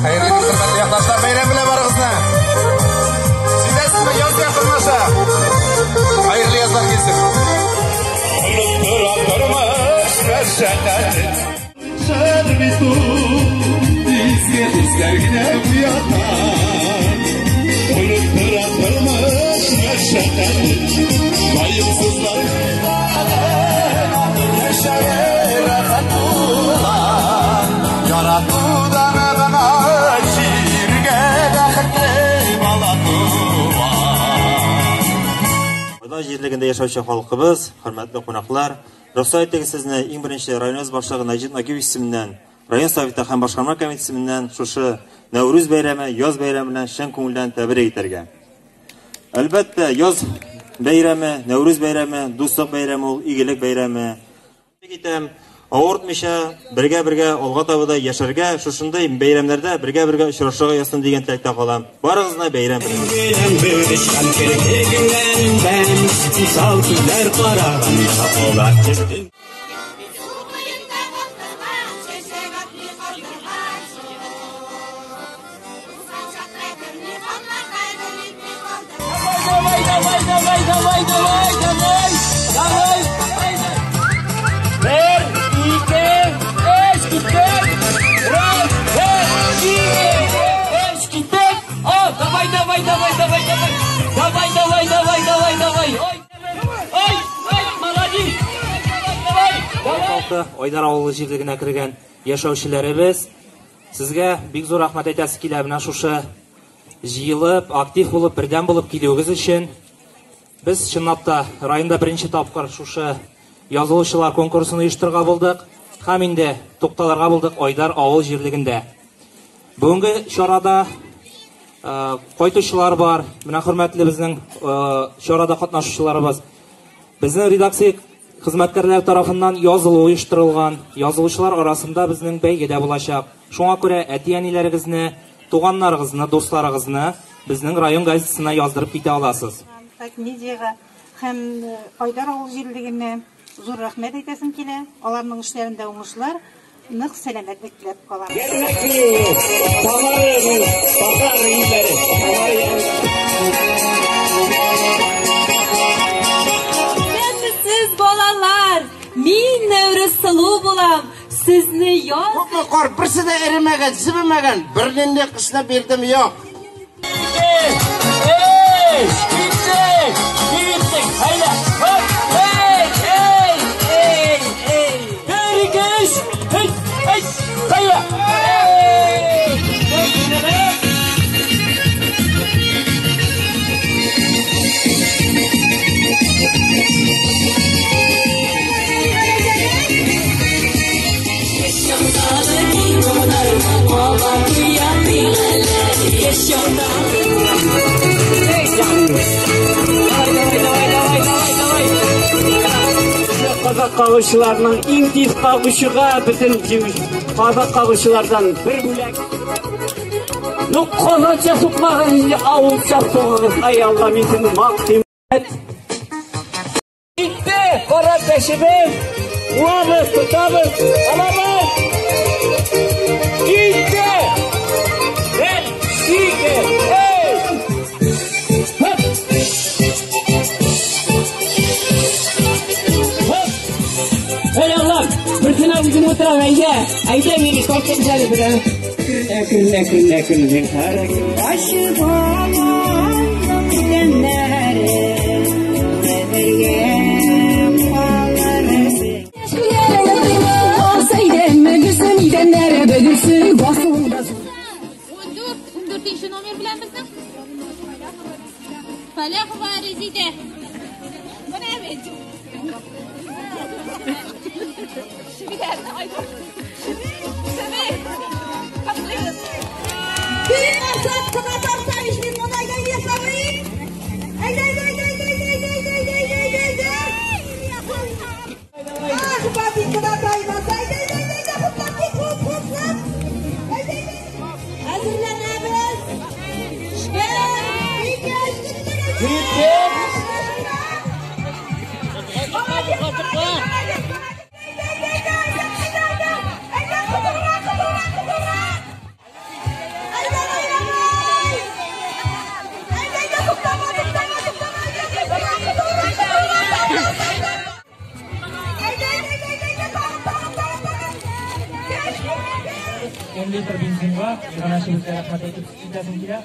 Хәерле көн, хөрмәтле якташлар, бәйрәм белән барыгызны. Сизәсезме, яз якынлаша. Хәерле язлар килсен. Оныттыра тормыш мәшәкатен. Бит ул, изге хисләр генә уята. Оныттыра тормыш мәшәкатен. Ваемсызлар Яшәве рәхәт була. Яратудан гына җиргә бәхетле бала туа. Айдар җирлегендә яшәүче халкыбыз, хөрмәтле кунаклар, рөхсәт итегез сезне иң беренче районыбыз башлыгы Наҗип Нагиевич исеменнән, район советы һәм башкарма комитеты исеменнән шушы Нәүрүз бәйрәме, яз бәйрәме белән чын күңелдән тәбрик итәргә. Әлбәттә, яз бәйрәме, Нәүрүз бәйрәме, дуслык бәйрәме ул, игелек бәйрәме. Тәбрик итәм, авыртмыйча, бергә-бергә алга таба да яшәргә, шушындай бәйрәмнәрдә бергә-бергә очрашырга язсын дигән теләктә калам. Барыгызны бәйрәм белән. Давай, давай, давай, давай, давай, давай, давай. Бер, ике, өч, киттек. Раз, бер, ике, өч, киттек. О, давай, давай, давай, давай, давай. Давай, давай, давай, давай, давай. Ой, ой, ой, молодец. Давай, давай. Халкы Айдар авылы җирлегенә кергән яшәүчеләребез, сезгә бик зур рәхмәт әйтәсе килә. Менә шушы җыелып, актив булып, бердәм булып килүегез өчен. Без чынлап та районда беренче тапкыр шушы язылучылар конкурсын оештырырга булдык һәм инде тукталырга булдык Айдар авыл җирлегендә. Бүгенге чарада кайтучылар бар. Менә хөрмәтле безнең чарада катнашучыларыбыз. Безнең редакция хезмәткәрләре тарафыннан язылу оештырылган. Язылучылар арасында безнең бәйге дә булачак. Шуңа күрә әти-әниләрегезне, туганнарыгызны, дусларыгызны безнең район газетасына яздырып китә аласыз. Татмедиага һәм Айдар авыл җирлегенә зур рәхмәт әйтәсем килә. Аларның эшләрендә уңышлар, нык сәламәтлек теләп калам. Сез балалар, мин Нәүрүз сылу булам. Сезне яз Күпме кар, берсе дә эремәгән, җебемәгән. Бернинди кышны бирдем юк. Өч, киттек, киттек, әйдә. Хоп, эй, эй, эй, эй. Бер, ике, өч, өч, өч, әйдә. Эй, Казак кагучыларның иң тиз кагучыга бөтен казак кагучылардан бер бүләк. Ну, казакча сукмагыз инде, авылча сугыгыз. Ай, Алла, мин сине мактыйм. Китте, кара тәшебез. Куабыз, тотабыз, алабыз. Китте. Бер, ике, өч. Хоп. Хоп. Эй, Аллам, берсенә үзем утырам, әйдә. Әйдә, мине тартып әле берәр. Әкрен, әкрен, әкрен, зинһар, әкрен. Башы баламның тәннәре, бергә калырсың. Ундүртенче номер белән безнең Фәләхова Резидә. Менә бит. Шибиләрне айдар. Шиби. Котлыйбыз. Бер кына тартса, мин моны әйдә ясамыйм. Әйдә, әйдә, әйдә, әйдә, әйдә, әйдә, әйдә, әйдә, әйдә. Ах, бабик кына таймаса, әйдә, әйдә, әйдә, әйдә, хуплап кит, хуп, хуплап. Әйдә, әйдә. Әзерләнәбез. Бер, ике, өч, Киттек. Молодец, молодец, молодец, молодец. Әйдә, әйдә, әйдә, әйдә, әйдә, әйдә, кызыграк, кызыграк, кызыграк. 10 литр бензинга иганәчебезгә рәхмәт әйтеп китәсем килә.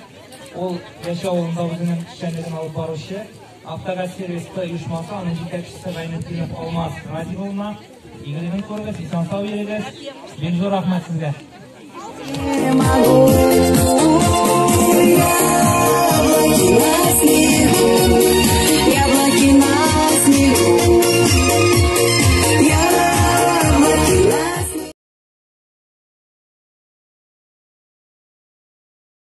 Ул Яшәү авылында үзенең эшчәнлеген алып баручы Автогаз сервисы оешмасы, аның җитәкчесе Гайнетдинов Алмаз Разил улына. Игелеген күрегез, исән-сау йөрегез. Бик зур рәхмәт сезгә.